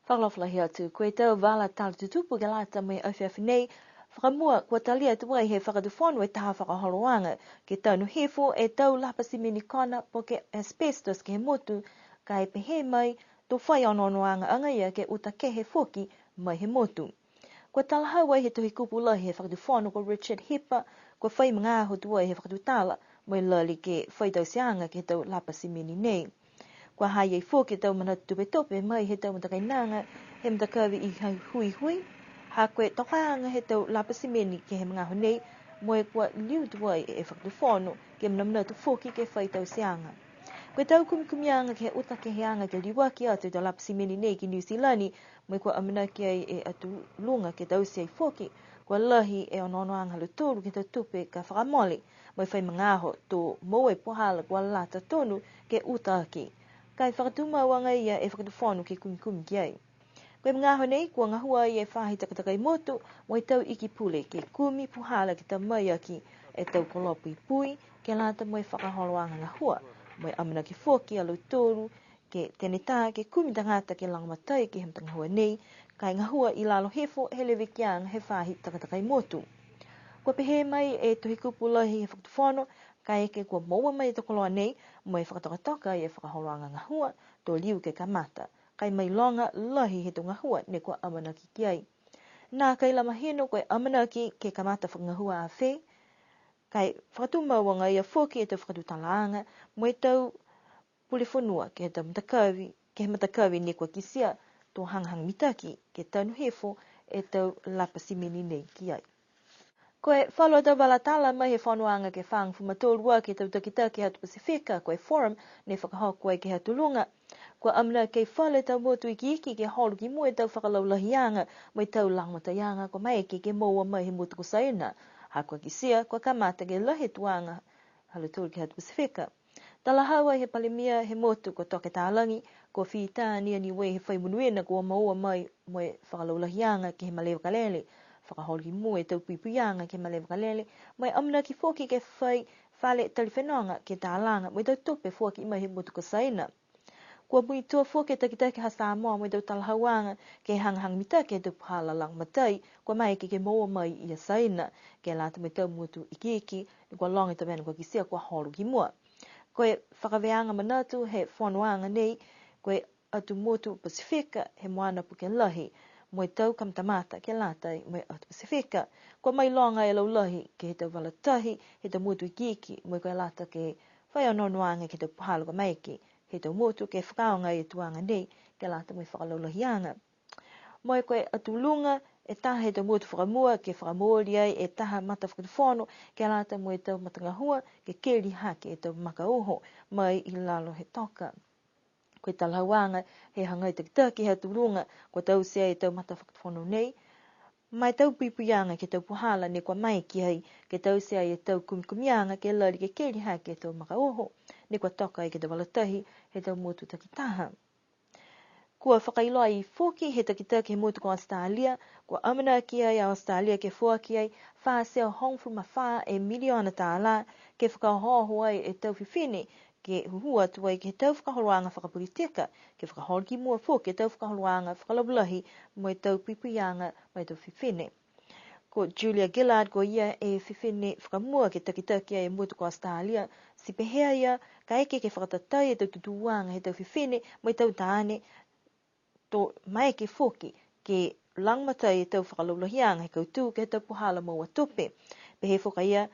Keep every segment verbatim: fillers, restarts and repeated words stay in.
Fakaalofa lahi atu, ko e tau vala tala tutupu ke lata mo e afiafi nei. Fakamua, kua talia tuai he Fakatufono e taha fakaholoaga ke tanu hifo e tau lapa simeni kona po ke asbestos ke he motu, ka e pehē mai, to fai onoonoaga agaia ke uta kehe foki mai he motu. Kua talahau ai he tohi kupu lahi he Fakatufono ko Richard Hipa, kua fai magaaho tuai he fakatutala, mo e lali ke fai tauteaga ke he tau lapa simeni nei. Kua ha ha i ai foki e tau manatu tupetupe mai he tau matakainaga he matakavi i ha-, Huihui, ha ko e tokaaga he tau lapa simeni ke he magaaho nei, mo e kua liu tuai e Fakatufono ke manamanatu foki ke fai tauteaga. Ko e tau kumikumiaga ke he uta keheaga ke liuaki atu e tau lapa simeni nei ki Niu Silani, mo e kua amanaki ai e Atu Luga ke taute ai foki, kua lahi e onoonoaga ha lautolu ke he tau tupe ka fakamole, mo e fai magaaho to moua e puhala kua lata tonu ke uta aki. Ka e fakatumau agaia e Fakatufono ke kumikumi ki ai. Ko e magaaho nei, kua gahua ai e faahi takatakai motu mo e tau iki pule ke kumi puhala ke ta mai aki e tau koloa puipui, ke lata mo e fakaholoaga gahua, mo e amanaki foki a lautolu ke tenetā ke kumi tagata ke lagomatai ke he matagahua nei, ka e gahua i lalo hifo he levekiaga he faahi takatakai motu. Kua pehē mai e tohi kupu lahi he Fakatufono, kaeke kua moua mai e tau koloa nei, mo e fakatokatoka e fakaholoaga gahua, to liu ke kamata, ka e mailoga lahi he tau gahua ne kua amanaki ki ai. Nākai la mahino ko e amanaki ke kamata fakagahua a fē, ka e fakatumau agaia foki e tau fakatutalaaga, mo e tau pule fonua ke he tau matakavi, ke he matakavi ne kua kitia to hagahaga mitaki ke tanu hifo e tau lapa simeni nei ki ai. Ko e falu a tau vala tala mai he fonoaga ke fagofulu ma tolu aki he tau takitaki he atu Pasifika, ko e Forum, ne fakahoko ai ke he Atu Luga. Kua amanaki e falu a tau motu ikiiki ke holo ki mua e tau fakalaulahiaga mo e tau lagomataiaga kua maeke ke moua mai he motu ko Saina. Ha kua kitia, kua kamata ke lahi e tuaga ha lautolu ke he atu Pasifika. Talahau ai he Palemia he motu ko Toke Talagi, kua fita ni a Niue he fai monuina kua moua mai mo e fakalaulahiaga ke he malē vakalele, fakaholo ki mua e tau puipuiaga ke he malē vakalele, mo e amanaki foki ke fai fale tali fenoga ke talaga mo e tau tupe foaki mai he motu ko Saina. Kua muitua foki e takitaki ha Samoa mo e tau talahauaga ke hagahaga mitaki he tau puhala lagomatai kua maeke ke moua mai ia Saina, ke lata mo e tau motu ikiiki, ne kua loga e tau mena kua kitia kua holo ki mua. Ko e fakavēaga manatu he fonoaga nei, ko e atu motu Pasifika he moana puke lahi, mo e tau kamatamata ke lata mo e atu Pasifika. Kua mailoga e laulahi ke he tau vala tahi he tau motu ikiiki, mo e kua lata ke fai onoonoaga ke he tau puhala kua maeke he tau motu ke fakaaoga e tuaga nei ke lata mo e fakalaulahiaga. Mo e ko e Atu Luga e taha he tau motu fakamua ke fakamooli ai e taha matafakatufono ke lata mo e tau matagahua ke keli hake e tau makaoho mai i lalo he toka. Ko e talahauaga he hagai takitaki he Atu Luga, kua taute ai e tau matafakatufono nei, ma e tau puipuiaga ke he tau puhala ne kua maeke ai ke taute ai e tau kumikumiaga ke lali ke keli hake e tau makaoho ne kua toka ai ke he tau vala tahi he tau motu takitaha. Kua fakailoa ai foki he takitaki he motu ko Australia, kua amanaki ai a Australia ke foaki ai fā e teau hogofulu ma fā e miliona tālā ke fakaohooho ai e tau fifine ke hūhū atu ai ke he tau fakaholoaga fakapolitika, ke fakaholo ki mua foki e tau fakaholoaga fakalaulahi mo e tau puipuiaga mo e tau fifine. Ko Julia Gillard, ko ia e fifine fakamua ke takitaki ai e motu ko Australia, ti pehē a ia, kaeke ke fakatatai e tau tutūaga he tau fifine mo e tau taane, to maeke foki ke lagomatai e tau fakalaulahiaga he kautū ke he tau puhala moua tupe. Pehē foki a ia,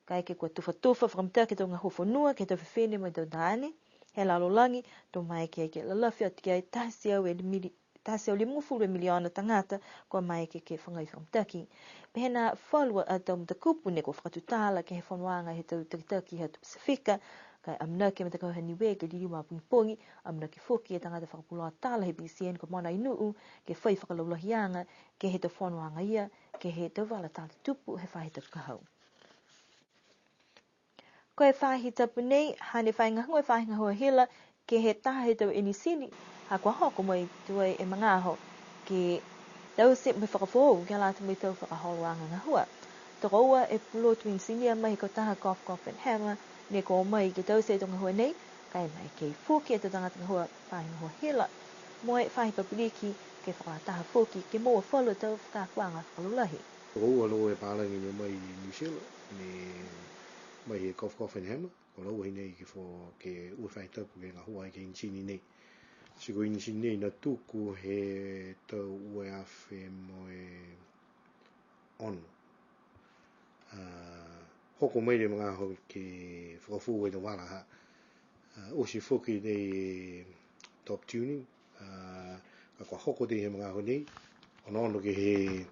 kaeke kua tufatufa fakamitaki e tau gahua fonua ke he tau fifine mo e tau taane he lalolagi, to maeke ai ke lalafi atu ki ai taha e teau e mili-, taha e teau limagofulu e miliona tagata kua maeke ke fagai fakamitaki. Pehē nā falu a tau matakupu ne kua fakatutala ke he fonoaga he tau takitaki he atu Pasifika, ka e amanaki e matakau ha Niue ke liliu ma pogipogi, amanaki foki e tagata fakapuloa tala he B C N ko Mona Ainuu ke fai fakalaulahiaga ke he tau fonoaga ia, ke he tau vala tala tupu he faahi tapu ka hau. Ko e faahi tapu nei, hane fai gahua e faahi gahua hila ke he taha he tau enisini, ha kua hoko mai tuai e magaaho ke taute mo e fakafoou ke lata mo e tau fakaholoaga gahua. Tokoua e pulotu enisinia mai he kautaha Gough Gough and Hamer, ne kua o mai ke taute e tau gahua nei, ka e maeke foki e tau tagata gahua faahi gahua hila mo e faahi papiliki ke fakalataha foki ke moua falu tau fakaakoaga fakalaulahi. Ko e ua lā e palagi ne mai i New Zealand, ne mai he Golf Golf and Hammer, ko laua hinei ke fo, ke ua e faahi tapu ke gahua ai ke he inisini nei. Ti ko e inisini nei ne tuku he tau ua e afe mo e ono. A, hoko mai e magaaho ke fakafoou e tau vala ha. A, oti foki e top tuning. A, ka kua hoko e he magaaho nei. Onoono ke he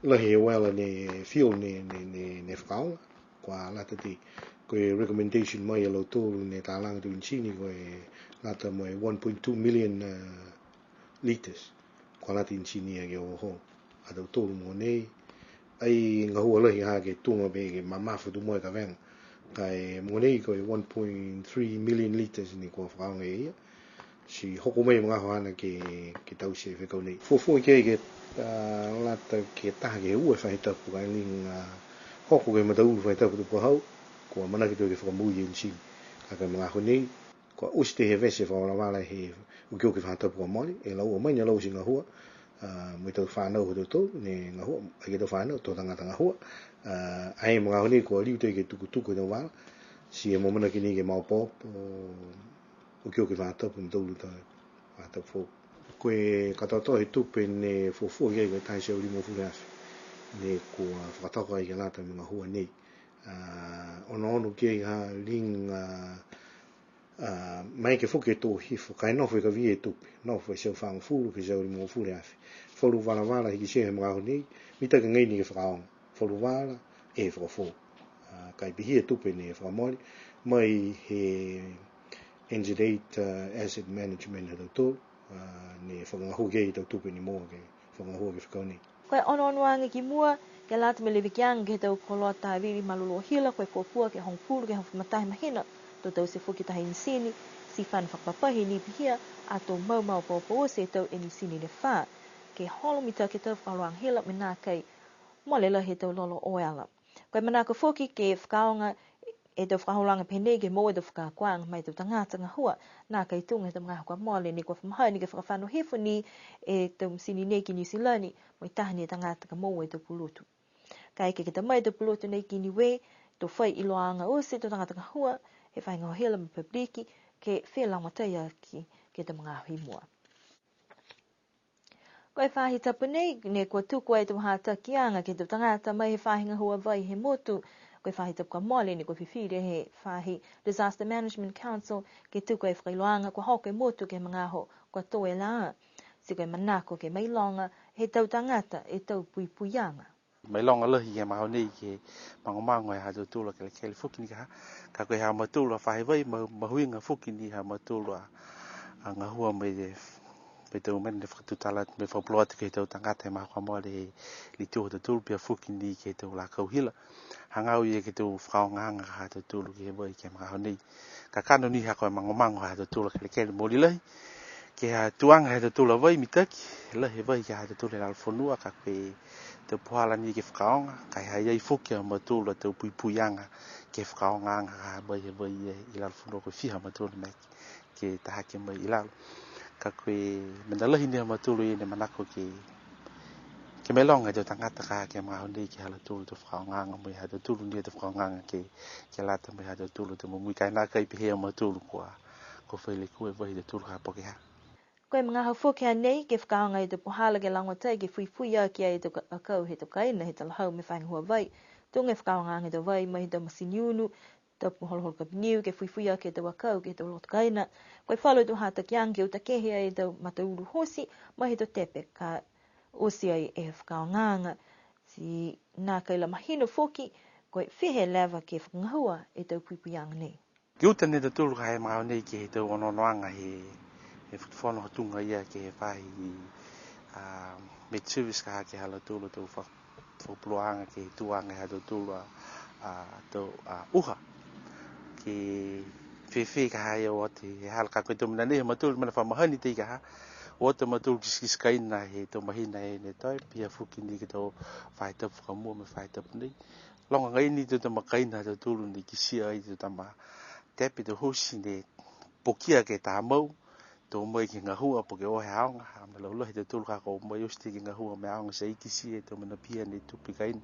lahi e vela ne fuel ne, ne, ne, ne fakaaoga. Kua lata e, ko e recommendation mai a lautolu ne talaga e tau inisini ko e lata mo e one point two million, a, litres. Kua lata e inisini ia ke overhaul. A tautolu mogonei, ai gahua lahi ha ke tuga pē ke mamafa atu mo e kavega. Ka e mogonei ko e one point three million litres ne kua fakaaoga e ia. Ti hoko mai e magaaho haana ke, ke taute e fekau nei. Fuafua ke, ke, a, lata ke taha ke he ua e faahi tapu ka e liga, a, hoko ke he mataulu faahi tapu tupu ka hau, kua manako atu ke fakamoui e inisini. Ka ko e magaaho nei, kua oti e vete fakavalavala he okioki faahi tapu kua mole, e laua mai ne laua oti gahua, a, mo e tau fanau ha tautolu, ne gahua, ai ke tau fanau, tau tagata gahua, a, ai magaaho nei kua liu tei ke tukutuku e tau vala, ti e amanaki ni ke maopoopo, okioki faahi tapu, mo e tau luta, faahi tapu foou. Ko e katoatoa he tupe ne fuafua ki ai ko e taha e teau limagofulu e afe, ne kua fakatoka ai ke lata mo e gahua nei. A, onoono ki ai ha liga, a, maeke foki ke tō hifo, ka e nofo e kavia e tupe, nofo e teau fagofulu ke he teau limagofulu e afe. Falu valavala he kitia he magaaho nei, mitaki agaia ni ke fakaaoga. Falu vala, e fakafoou. A, ka e pihia e tupe ne fakamole, mai he N Z eight, a, Asset Management ha tautolu, a, ne fakagahua ke he tau tupe ne moua ke fakagahua ke he fekau nei. Ko e onoonoaga ki mua, ke lata mo e levekiaga ke he tau koloa tāvili malolō hila, ko e fuafua ke hogofulu ke hogofulu ma taha e mahina, to taute foki taha e inisini, ti fano fakapapahi ni pihia, ato maumau popo oti e tau inisini ne fā, ke holo mitaki e tau fakaholoaga hila mo e nākai mole lahi e tau lolo oela. Ko e manako foki ke fakaaoga e tau fakaholoaga pehē nei ke moua e tau fakaakoaga ma e tau tagata gahua, nākai tuga he tau magaaho kua mole, ne kua fa mahani ke fakafano hifo ni e tau misini nei ki Niu Silani, mo e taha ni e tagata ka moua e tau pulotu. Kaeke ke ta mai e tau pulotu nei ki Niue, to fai iloaaga oti e tau tagata gahua, he faahi gahua hila mo e pepeliki, ke felagomataiaki ke he tau magaaho i mua. Ko e faahi tapu nei, ne kua tuku ai e tau hatakiaga ke he tau tagata mai he faahi gahua vai he motu. Ko e faahi tapu kua mole, ne kua fifili he faahi Disaster Management Council ke tuku e fakailoaaga kua hoko e motu ke he magaaho kua tō e lā. Ti ko e manako ke mailoga he tau tagata e tau puipuiaga. Mailoga lahi ke he magaaho nei ke he magomago he ha tautolu a kelekele foki ni ka ha, ka ko e ha mautolu a faahi vai, ma-, mahuiga foki ni ha mautolu a, a gahua mo e, mo e tau mena ne fakatutala, mo e fakapuloa atu ke he tau tagata he magaaho kua mole he liu ha tautolu, pihia foki ni ke he tau lakau hila. Hagaao ia ke he tau fakaaogaaga ha tautolu ke he vai ke he magaaho nei. Kakano ni ha ko e magomago ha tautolu a kelekele mooli lahi. Ke he tuaga ha tautolu a vai mitaki, lahi e vai ke he ha tautolu he lalo fonua, ka ko e tau puhala ni ke fakaaoga, ka e ha i ai foki ha mautolu a tau puipuiaga ke he fakaaogaaga ha vai, he vai i lalo fonua, ko e fiha ha mautolu ne maeke ke ta hake mai i lalo. Ka ko e mena lahi ni ha mautolu ia ne manako ke, ke mailoga e tau tagata ka ke he magaaho nei ke he ha lautolu a tau fakaaogaaga mo e ha tautolu ni a tau fakaaogaaga ke, ke lata mo e ha tautolu a tau momoui, ka e nākai pehē a mautolu kua, kua fai lekua e vai ha tautolu ka po ke ha. Ko e magaaho foki a nei ke fakaaoga e tau puhala ke lagomatai ke fuifui aki ai e tau ka-, akau he tau kaina he talahau mo e faahi gahua vai. Tuga e fakaaogaaga he tau vai mai he tau masini unu, tapu holoholo kapiniu ke fuifui aki e tau akau ke he tau loto kaina. Ko e falu a tau hatakiaga ke uta kehe ai e tau mataulu hosi mai he tau tepe ka oti ai e fakaaogaaga. Ti nākai la mahino foki, ko e fiha e leva ke fakagahua e tau puipuiaga nei. Ke uta ni a tautolu ka he magaaho nei ke he tau onoonoaga he, he fakatufono ha tuga ia ke he faahi, a, Met Service ka ha ke he ha lautolu a tau fa-, fakapuloaaga ke he tuaga he ha tautolu a, a, tau, a, uha. Ke fēfē ka ha ia o atu he hala ka ko e tau mena nei ha mautolu mena fa mahani tei ka ha. O atu a mautolu kitekite kaina he tau mahina he ne toe, pihia foki ni ke he tau faahi tapu fakamua mo e faahi tapu nei. Loga agaia ni e tau tama kaina ha tautolu ne kitia ai e tau tama tepe, tau hosi ne pokia ke tamau, to mai ke gahua po ke o he aoga, ha mena laulahi e tautolu ka ko mai oti ke gahua mo e aoga ti ai kitia e tau mena pihia ne tupu i kaina.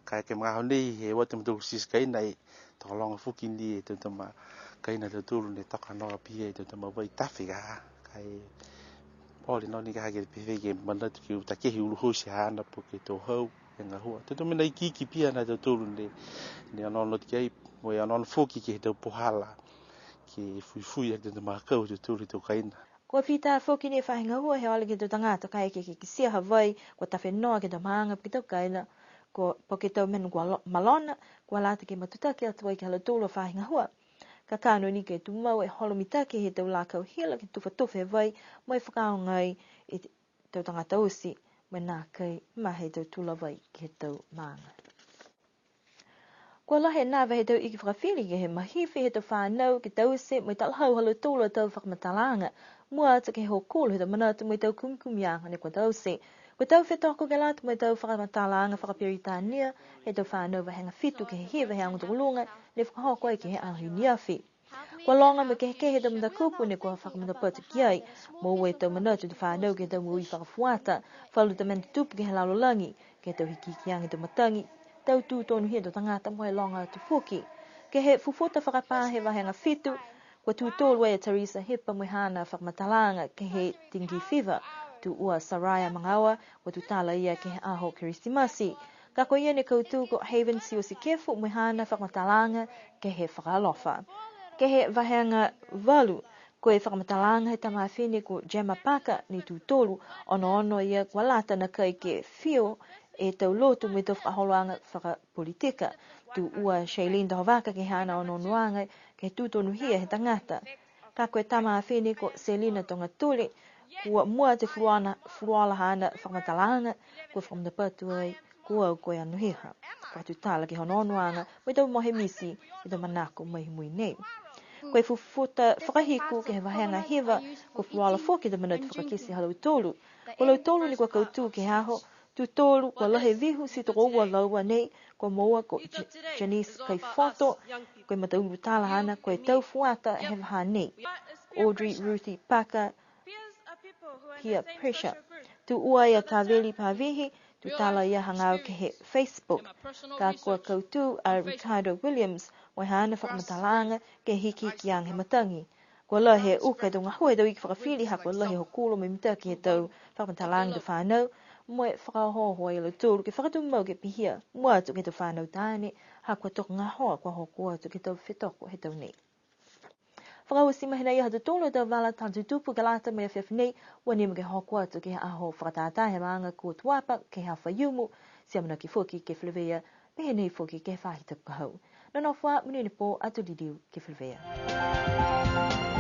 Ka e ke magaaho nei he ua te mautolu sisi kaina e tokologa foki ni e tau tama kaina ha tautolu ne toka noa pihia e tau tama vai tafe ka. Ka e ole noa ni ka hake pehē ke manatu ke uta kehe ulu hosi haana po ke to hau e gahua. Tau tau mena ikiiki pihia ha tautolu ne, ne onoono ki ai, mo e onoono foki ke he tau puhala ke fuifui ake e tau makau ha tautolu he tau kaina. Kua fita foki ni e faahi gahua he ole ke he tau tagata ka e ke, ke kitia ha vai, kua tafe noa ke he tau maaga po ke tau kaina, ko, po ke tau mena kua lo-, malona, kua lata ke matutaki atu ai ke he ha lautolu a faahi gahua. Kakano ni ke tumau e holo mitaki he tau lakau hila ke tufatufa e vai, mo e fakaaoga ai e tau tagata oti, mo e nākai mahe e tau tula vai ke he tau maaga. Kua lahi e nava he tau iki fakafili ke he mahifi he tau fānau ke taute mo e talahau ha lautolu a tau fakamatalaaga. Mua atu ke he hokulo he tau manatu mo e tau kumikumiaga ne kua taute. Ko e tau fetoko ke lata mo e tau fakamatalaaga fakaperitania he tau fānau vahega fitu ke he hiva he aoga tokoluga ne fakahoko ai ke he aho i ne afi. Kua loga mo e kehekehe e tau matakupu ne kua fakamatapatu ki ai, moua e tau manatu he tau fānau ke he tau moui fakafuata, falu tau mena tutupu ke he lalolagi, ke he tau hikihikiaga he tau matagi, tau tū tonuhia he tau tagata mo e loga atu foki. Ke he fufuta fakapā he vahega fitu, kua tū tolu ai a Teresa Hipa mo e haana fakamatalaaga ke he dengue fever, tū ua Saraia Magaoa, kua tutala a ia ke he aho Kerisimasi. Ka ko ia ne kautū ko Haven Siosikefu mo e haana fakamatalaaga ke he fakaalofa. Ke he vahega valu, ko e fakamatalaaga he tama fifine ko Gemma Parker ne tū tolu, onoono a ia kua lata nākai ke fio e tau lotu mo e tau fakaholoaga fakapolitika. Tū ua Shailene Tohovaka ke he haana onoonoaga ke he tū tonuhia he tagata. Ka ko e tama fifine ko Selina Togatule, kua mua atu e fuluola, fuluola haana fakamatalaaga, kua fakamatapatu ai, kua au ko e anohiha. Kua tutala ke he onoonoaga, mo e tau mohe miti, e tau manako mai he moui nei. Ko e fufuta fakahiku ke he vahega hiva, kua fuluola foki e tau manatu fakakite ha lautolu. Ko lautolu ne kua kautū ke he aho, tū tolu kua lahi e vihu ti tokoua laua nei, kua moua ko Ja-, Janice Kaifoto, ko e mataulu tala haana, ko e tau fuata he vahā nei. Audrey Ruthie Parker, peer pressure. Tū ua a Taveli Pavihi, tutala a ia hagaao ke he Facebook. Ka kua kautū a Ricardo Williams, mo e haana fakamatalaaga ke he hikihikiaga he matagi. Kua lahi e uka he tau gahua he tau iki fakafili, ha kua lahi e hokulo mo e mitaki he tau fakamatalaaga he tau fānau, mo e fakaohooho a lautolu ke fakatumau ke pihia, mua atu ke he tau fānau taane, ha kua toka gahoa kua hoko atu ke he tau fetoko he tau nei. Fakaoti mai hanai ha tautolu a tau vala tala tutupu ke lata mo e afiafi nei, ua nimo ke hoko atu ke he aho fakatātā he maaga ko Tuapa, ke he aho Faiumu, ti amanaki foki ke feleveia, pehē nei foki ke he faahi tapu ka hau. Nonofo ā, monuina e pō, ato liliu ke feleveia.